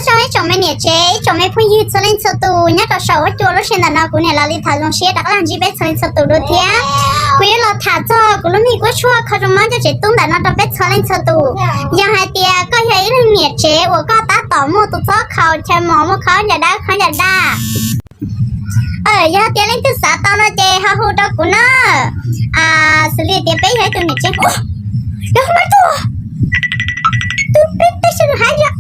Zoo ib tsoom me niam tsev, ib tsoom me phooj ywg txhua leej txhua tus nyob rau saum huab cua lub sij hawm ntawm no, kuv niam Lis Lis Thaum zoo siab rov qab los ntsib peb txhua leej txhua tus dua thiab. Kuv yuav los tham txog kuv lub me kuab tshuaj kho zoo mob coj tsev tub ntawm no rau peb txhua leej txhua tus. Yog hais tias koj yog ib leeg niam tsev uas koj tab tom muaj tus txob khaus chaw mos, muaj khaub ncaws dawb khaub ncaws daj, yog hais tias leej twg xav tau no ces ho hu rau kuv na. Xws li tias peb yog ib tug niam tsev, yog hu tuaj, tus peb tej sawv daws hais, nyob zoo.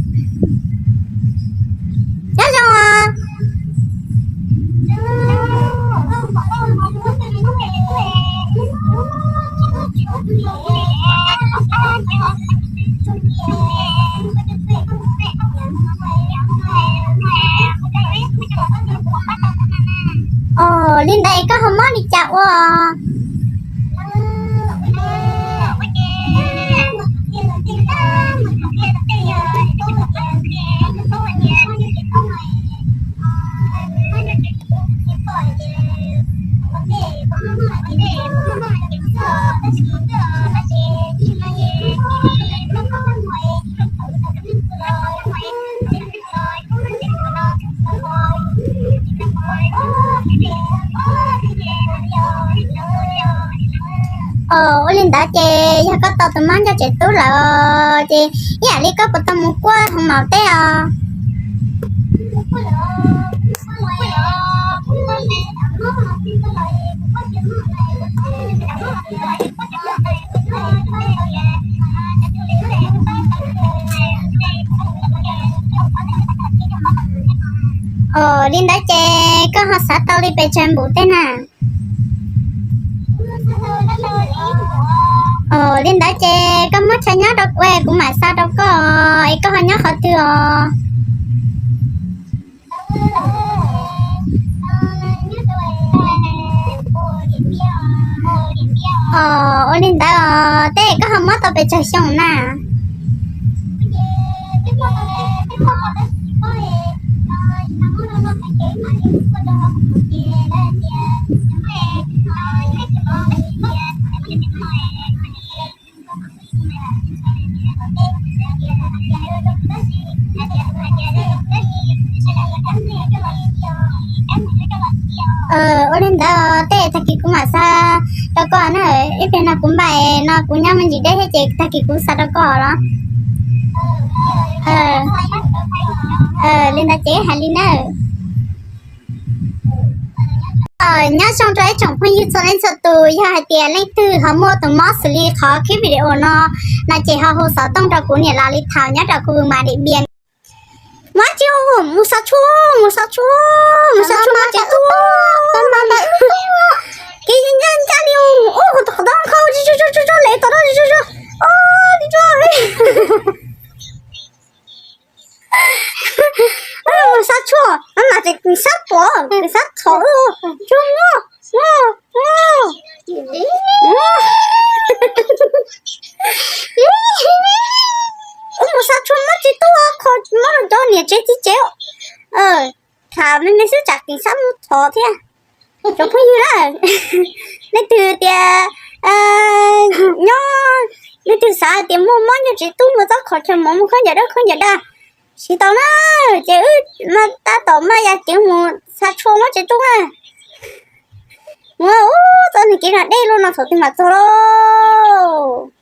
Os, li ntawd es koj ho mob li cas ua? Os, ua li ntawd ces yog koj tau tus mob ncoj tsev tub lawm ces ib yam li koj puas tau mus kuaj hoo maum teb os? Os, li ntawd ces koj ho xav tau li pes tsawg npum teb na? Os, li ntawd ces koj muab chaw nyob rau kuv, kuv mam xa rau koj, es koj ho nyob qhov twg os? Os, ua li ntawd os, tej koj ho mob tau pes tsawg xyoo na? Ua li ntawd tej tag kis kuv mam xa rau koj na, ib pliag no kuv npaj no kuv nyob me ntsis deb thiab ces tag kis kuv xa rau koj los. Li ntawd ces hais li nawb. Nyob zoo rau ib tsoom phooj ywg txhua leej txhua tus, yog hais tias leej twg ho muaj tus mob xws li qhov clip video no, no ces ho hu xov tooj rau kuv niam Lis Lis Thaum nyob rau khu Mas Dim Npias. Mas tsis mus xa tshuaj, mus xa tshuaj, mus xa tshuaj mas tsis tuaj. Kev ncaj ncaj li ub, qhov tod qhov le tom no, li mus xa tshuaj mas tsis sab pom, tsis sab thov, tshuaj muaj, muaj, muaj. Mus xa tshuaj mas tsis tuaj, qhov mas cov niam tsev txiv tsev tham me me xwb tsam tsis sab mus thov thiab. Cov phooj ywg na, leej twg tias nyob, leej twg xav hais tias muaj mob ncoj tsev tub, muaj txob khaus chaw mos, muaj khaub ncaws dawb khaub ncaws daj, siv tau na, ces wb tab tom maj ya ceev mus xa tshuaj mob tsev tub na. Mus ub, txoj niag kev no deb luaj no thaum twg mam txog lauj.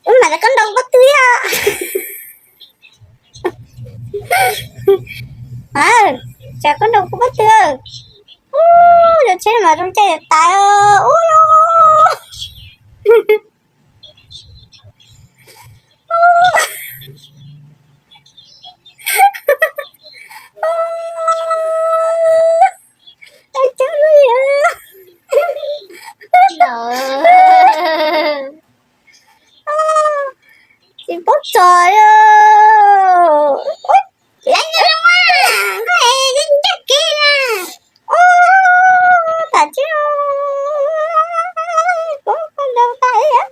Wb mam li koj nrau kuv pob tw thiab. Tsam koj nrau kuv pob tw. Ub, cov tsheb mas zoo caij tas ub. Tsis paub txog. Ncaj kev na. Tam tsis, kuv nrau tas.